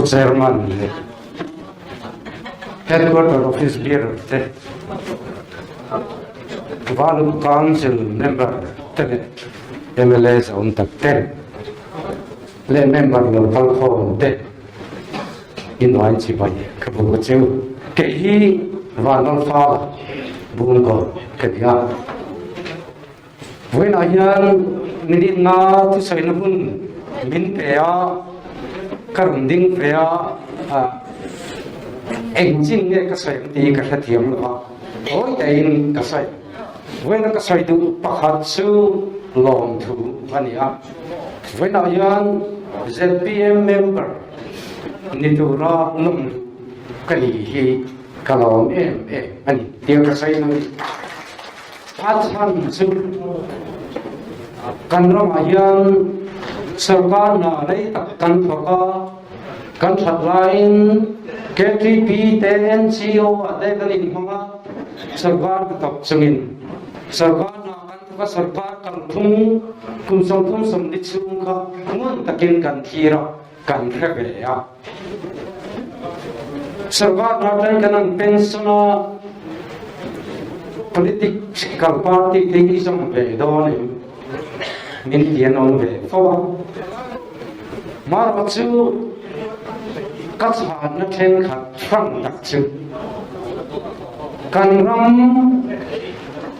Chairman leh Headquarter Office Bearer te, Valup Council Member te leh mla zawm tak te leh member lo kal khawm te invain chibai ka bu a cheu. Kei hi Vanlalfala Bungkaw ka ni a. Vawiinah hian minute nga thusawina hun min pe a, ka rawn ding ve a, engchin nge ka sawi ang tih ka hrethiam lo a, tawi tahin ka sawi. Vawiina ka sawi duh pakhat chu lawmthu a ni a, vawiinah hian zpm member ni tura lawm luh ka ni hi ka lawm em em a ni tih ka sawi na a ni. A chhan chu kan ramah hian sorkar hna rei tak kan thawk a, kan that laiin KTP te NGO ah te kan inhmang a, sorkar hnathawk chungin sorkar hna kan thawk a, sorkar kalphung kum 30 sawmli chhung kha ngun takin kan thlir a, kan hre ve a. Sarkar hna atangin kan han pension a, political party te hi i zawm ve dawn em? Min ti an awm ve fo a. Marawh chu ka chhanna thenkhat hrang tak chu kan ram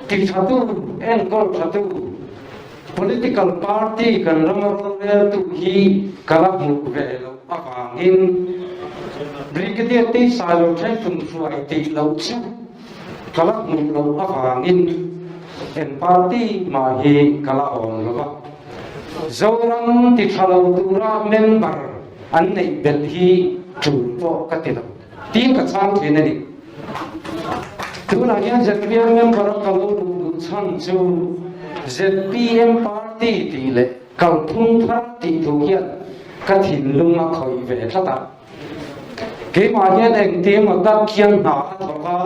tithatu, enkawl thatu, Political party kan rama roreltu hi ka la hmuh ve loh avangin Brigadier T Sailo Thentum hruai tih loh chu ka la hmuh loh avangin eng party mah hi ka la awm lo va. Zoram ti tha lo tura member an neih belh hi tul pawh ka ti lo tiin ka chhang thin a ni. Tunah hian zpm member a ka lo duh duh chhan chu zpm party tih leh kalphung thar tih thu hian ka thinlung a khawih ve tlat a. Keimah hian engti emaw tak khian hna a thawk a,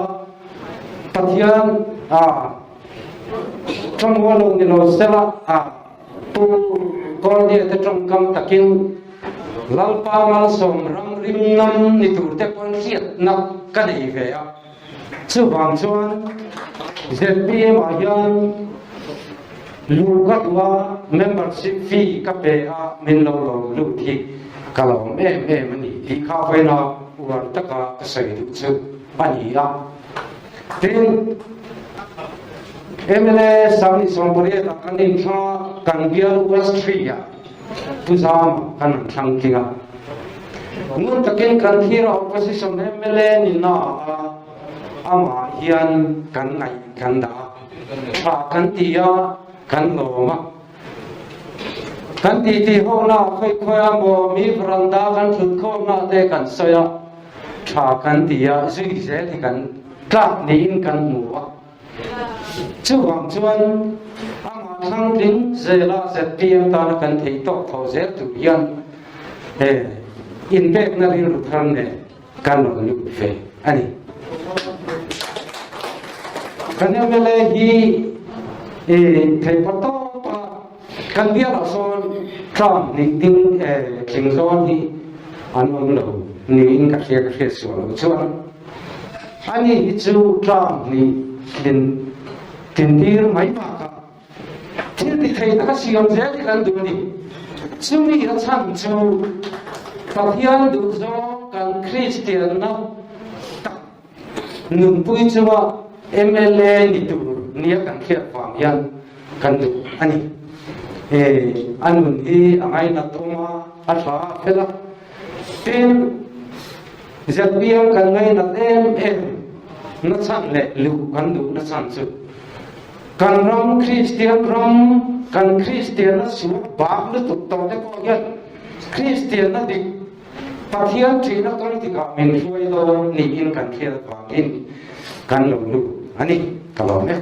Pathian a tawnghaw lo ni lo sela a Pu Kawlnia te tawngkam takin Lalpa malsawm ram rim ngam ni tur te pawn hriatna ka nei ve a. Chuvang chuan zpm ah hian lu ka duh a, membership fee ka pe a, min lo lawm lut hi ka lawm em em a ni tih kha vawiina uar taka ka sawi duh chu a ni a. Tin, mla 28 ah kan inthlang a, kan bial West 3 ah Pu Zama kan rawn thlang tling a. Ngun takin kan thlir a opposition mla ni na a amah hian kan ngaih kan dah a, tha kan ti a, kan lawm a. Kan titi ho na khawi khawi a maw mi veranda kan thut khawm na te kan sawi a, tha kan ti a, zui zel hi kan tlak niin kan hmu a. Chuvang chuan amah thlang tling zela zpm tana kan theih tawk tho zel tur hian he inpekna rilru thar nen kan rawn lut ve a ni. Kan mla hi theihpa tawpa kan bialah sawn tlang hnih ding tling zawn hi an awm lo niin ka hria ka hriat sual loh chuan ani hi chu tlang hnih tlin tintir mai bakah Thil ti thei taka siam zel hi kan duh a ni. Chumi a chhan chu Pathian duhzawng kan Kristianna tak nunpui chunga mla ni tur nia kan hriat vang hian kan duh a ni. A nun hi a ngainat awm a, a tha a fel a. Tin, zpm kan ngainat em em na chhan leh luh kan duh na chhan chu Kan ram Kristian ram, kan Kristianna suak bak lutuk tawh te pawh hian Kristianna dik Pathian ṭihna kawng tikah min hruai dawn niin kan hriat avangin kan lo lut a ni, ka lawm e.